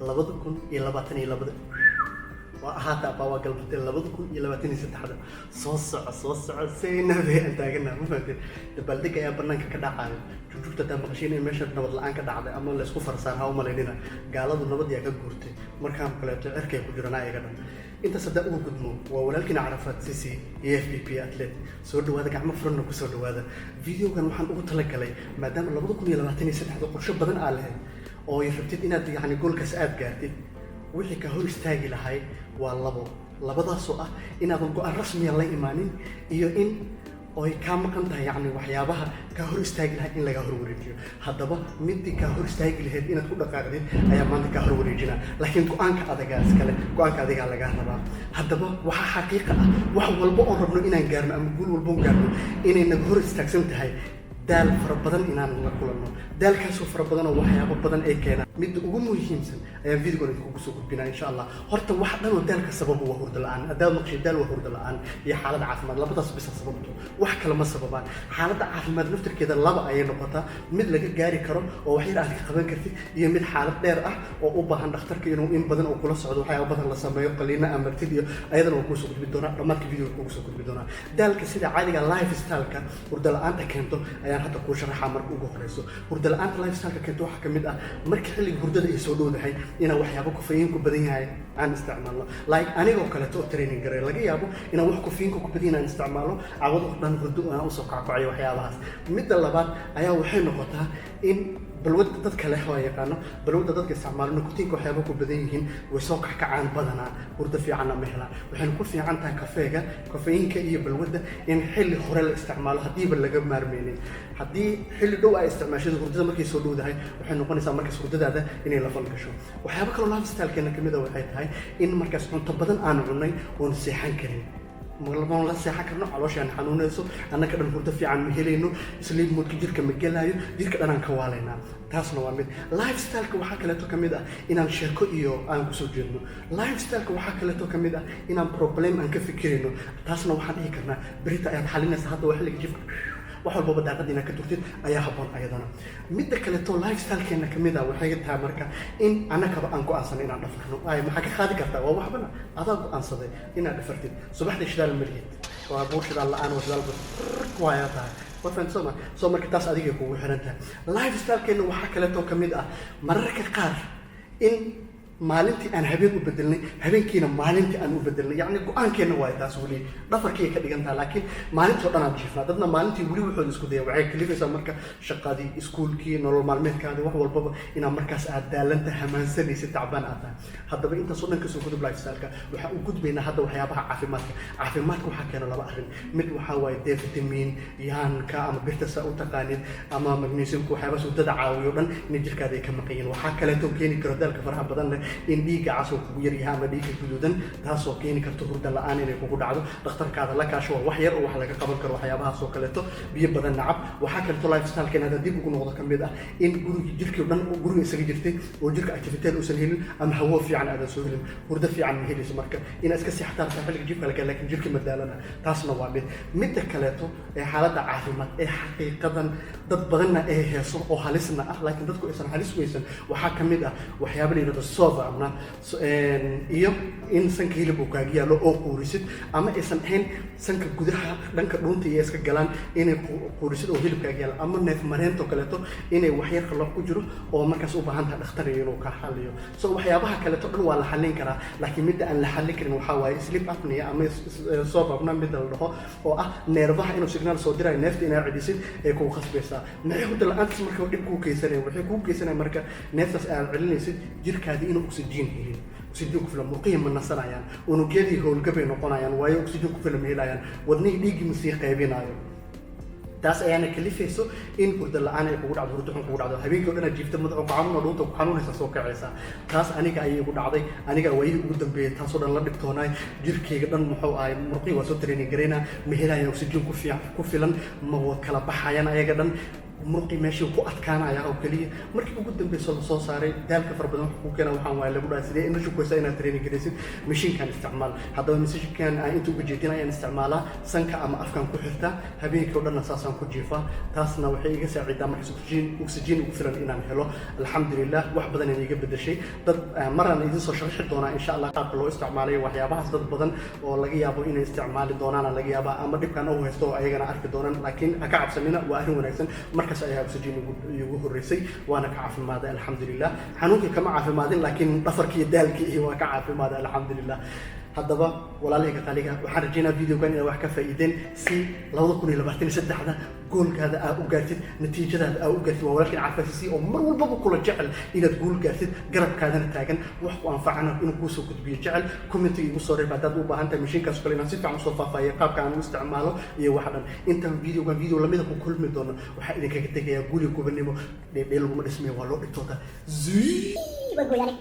2022-da waa ahaata abaa, waa galbatay. 2023-da soo soco, soo soco, saynabe aan taagana. Ma fahanteen? Dabaaldeg ayaa banaanka ka dhacayo. Jugjugta hadaa maqashiin in meesha nabad la-aan ka dhacday ama laysku farsaar, ha u malaynina. Gaaladu nabad yaa ka guurtay, markaan kaleeto cirkay ku jiraan ayaga dhan. Intaas haddaa uga gudmo, waa walaalkiina Carafaad Sisi iyo FBP athlete. Soo dhawaada, gacmo furanna kusoo dhawaada. Videogan waxaan ugu talagalay, maadaama 2023-da qorshe badan aa lahayd oo ay rabtid inaad yacni goalkaas aada gaartid, wixii ka hor istaagi lahay waa labo. Labadaasoo ah inaadan go-aan rasmiya la imaanin iyo in oy kaa maqan tahay yacni waxyaabaha kaa hor istaagi lahay in lagaa hor wareejiyo. Haddaba midii kaa hor istaagi lahayd inaad ku dhaqaaqdid ayaa maanta kaa hor wareejina, laakiin go-aanka adagaa iskale, go-aanka adigaa lagaa rabaa. Haddaba waxaa xaqiiqa ah, wax walba oon rabno inaan gaarno ama guul walba oon gaarno, inay naga hor istaagsan tahay daal fara badan inaan la kulanno. Daalkaasoo fara badan oo waxyaabo badan ay keenaan, midda ugu muhiimsan ayaan videogan idinkugu soo gudbinaa, insha Allah. Horta wax dhan oo daalka sababu waa hurdo la-aan. Haddaad maqshay daal, waa hurdo la-aan iyo xaalad caafimaad. Labadaas bisa sababto, wax kale ma sababaan. Xaaladda caafimaad naftirkeeda laba ayay noqotaa: mid laga gaari karo oo wax yar aad ka qaban kartid, iyo mid xaalad dheer ah oo u baahan dhakhtarka inuu in badan oo kula socdo, waxyaabo badan la sameeyo, qaliina amartid, iyo ayadana waa kuusoo gudbi doonaa dhammaadka videoga kugu soo gudbi doonaa. Daalka sida caadiga lifestyle-ka hurdo la-aanta keento ayaan hadda kuu sharaxaa. Marka ugu horeyso, hurdo la-aanta lifestyle-ka keento waxaa kamid ah, marka xilliga hurdada ay soo dhowdahay, inaan waxyaabo caffeine ku badan yahay aan isticmaalno. Like anigoo kaleeto oo training garay, laga yaabo inaan wax caffeine-ka ku badan yahay aan isticmaalo, cawado dhan hurdo aan usoo kackacayo waxyaabahaas. Midda labaad ayaa waxay noqotaa in balwadda dadka leh, waa yaqaano balwadda dadka isticmaalo nikotiinka, waxyaaba ku badan yihiin, way soo kackacaan badanaa, hurdo fiicanna ma helaan. Waxayna ku fiican tahay kafeega, caffeine-ka iyo balwadda in xilli hore la isticmaalo, haddiiba laga maarmeynin. Haddii xilli dhow ay isticmaashada, hurdada markay soo dhowdahay, waxay noqonaysaa markaas hurdadaada inay la falgasho. Waxyaaba kaloo lifestylekeena kamid a waxay tahay in markaas cunto badan aan cunnay oon seexan karin, ma la seexan karno, calooshaan xanuunayso, annaka dhan hurdo fiican ma helayno, sleep mode-ka jirka ma gelaayo, jirka dhanaan ka waalaynaa. Taasna waa mid lifestyleka. Waxaa kaleeto ka mid ah inaan sheeko iyo aan kusoo jeedno. Lifestyleka waxaa kaleeto ka mid ah inaan problem aan ka fikirayno. Taasna waxaan dhihi karnaa berita ayaad xalinaysa. Hadda waa xilliga jifka, wax walbaba daaqada inaad ka turtid ayaa habboon ayadana. Midda kaleeto lifestylekeena kamid ah waxay tahay marka in annakaba aan go-aansanay inaan dhafarno. Ay maxaa ka qaadi kartaa? Waa waxbana adaa go-aansaday inaad dhafartid. Subaxdii shidaal malihid, waa buur shidaal la-aan oo shidaal waayaa tahay. Waa fahamtay soo ma? Soo marka taas adigay kugu xiran tahay. Lifestylekeena waxaa kaleeto kamid ah mararka qaar in maalintii aan habeen u bedelnay, habeenkiina maalintii aan u bedelnay. Yacni go-aankeenna waay taas, weli dhafarkii ka dhigan tahay, laakiin maalintoo dhan aan jiifnaa. Dadna maalintii weli wuxooda isku daya. Waxay kalifaysaa marka shaqadii, iskuulkii, nolol maalmeedkaadii, wax walbaba inaad markaas aad daalanta, hamaansanaysid, tacbaan aad tahay. Haddaba intaasoo dhan kasoo gudub lifestyleka, waxaan u gudbaynaa hadda waxyaabaha caafimaadka. Caafimaadka waxaa keena laba arrin. Mid waxaa waaye D vitamin, yaanka ama birta saa u taqaanid, ama magnesiumka, waxyaabaha hurdada caawiyo dhan inay jirkaada ay ka maqan yihiin. Waxaa kaleeto keeni karo daalka faraha badan leh in dhiigga cas oo kugu yaryahay ama dhiigga guduudan, taasoo keeni karto hurda la-aan inay kugu dhacdo. Dhakhtarkaada la kaasho, waa wax yar oo wax laga qaban karo waxyaabahaas oo kaleeto. Biyo badan nacab. Waxaa kaleeto lifestyle hadda dib ugu noqdo kamid ah in guriga jirkii o dhan guriga isaga jirtay oo jirka activity uusan helin ama hawo fiican aadan soo helin, hurdo fiican ma helayso. Marka inaad iska seexataan xilliga jifka laga, laakiin jirka ma daalana. Taasna waa mid. Midda kaleeto ee xaaladda caafimaad ee xaqiiqadan dad badanna ay heeso oo halisna ah, laakiin dadku aysan halis weysan, waxaa ka mid ah waxyaaba la yidhahdo sovamna iyo in sanka hilib uu kaaga yaalo oo quurisid, ama aysan ahayn sanka gudaha dhanka dhuunta iyo iska galaan inay quurisid oo hilib kaaga yaalo, ama neef mareento kaleeto inay waxyar qalooc ku jiro oo markaas u baahan tahay dhakhtar inuu kaa xaliyo. So waxyaabaha kaleeto dhan waa la xallin karaa, laakiin midda aan la xallin karin waxaa waaye sleep apnea ama sovamna midda la dhaho, oo ah neerfaha inuu signal soo dirayo, neefta inaad celisid ay kugu khasbaysaa. Maxay hurda la-aantaas marka dhib kuu geysanaya? Waxay kuu geysanaya marka neeftaas aad celinaysid, jirkaadii inuu oxygen helin, oxygen ku filan. Murqihii ma nasanayaan, unugyadii howlgabay noqonayaan, waayo oxygen ku filan ma helayaan, wadnihii dhiiggii ma sii qaybinayo. Taas ayaana kalifayso in hurdo la-aan ay kugu dhacdo, hurdo xun kugu dhacdo, habeenkii o dhan aad jiifta, madaxu ku xanuuna, dhuunta ku xanuunaysa, soo kacaysa. Taas aniga ayay igu dhacday. Aniga waayihii ugu dambeeyay taasoo dhan la dhibtoonaay. Jirkayga dhan muxuu ahay, murqihii waa soo training garaynaa, ma helayaan oxygen ku fiican ku filan, ma kala baxayaan ayaga dhan. Muruqii meeshii ku adkaanaya oo keliya. Markii ugu dambeysa lasoo saaray, daalka fara badan wuxuu ku keena waxaan waaye lagu dhahay, sidee energy ku haysaa inaad training garaysid? Mashiinkan isticmaal. Haddaba mashiinkan aan inta uga jeedin ayaan isticmaalaa. Sanka ama afkan ku xirtaa, habeenkii oo dhanna saasaan ku jiifaa. Taasna waxay iga saacidaa markaas oxygen ugu filan inaan helo. Alxamdulilah, wax badan ayay iga bedeshay. Dad maraan idin soo sharxi doonaa, insha Allah, qaabka loo isticmaalayo waxyaabahaas. Dad badan oo laga yaabo inay isticmaali doonaan laga yaabaa, ama dhibkan u haysto oo ayagana arki doonaan, laakiin ha ka cabsanina, waa arrin wanaagsan. Markaas ayaa oxygen igu horreysay, waana ka caafimaaday, alxamdulilah. Xanuunkii kama caafimaadin, laakiin dhafarkii iyo daalkii iyo waa ka caafimaaday, alxamdulilah. Haddaba walaalahayga qaaliga, waxaan rajaynaa videogan inaad wax ka faa'iideen, si 2023-da goalkaada aa u gaartid, natiijadaada aa u gaartid. Waa walaalkiin Carfaasisi oo mar walbaba kula jecel inaad guul gaartid, garabkaadana taagan, wax ku anfacana inuu kuusoo gudbiyo jecel. Commentiga igu soo reeb haddaad u baahan tahay mashiinkaas kale inaan si fiican usoo faahfaahiyo qaabka aan u isticmaalo iyo waxa dhan. Intaan videogan video lamida ku kulmi doono, waxaa idinkaga tegayaa guul iyo gobonimo. Dheedheel laguma dhismayo, waa loo dhigtooda. Waa gooyaane.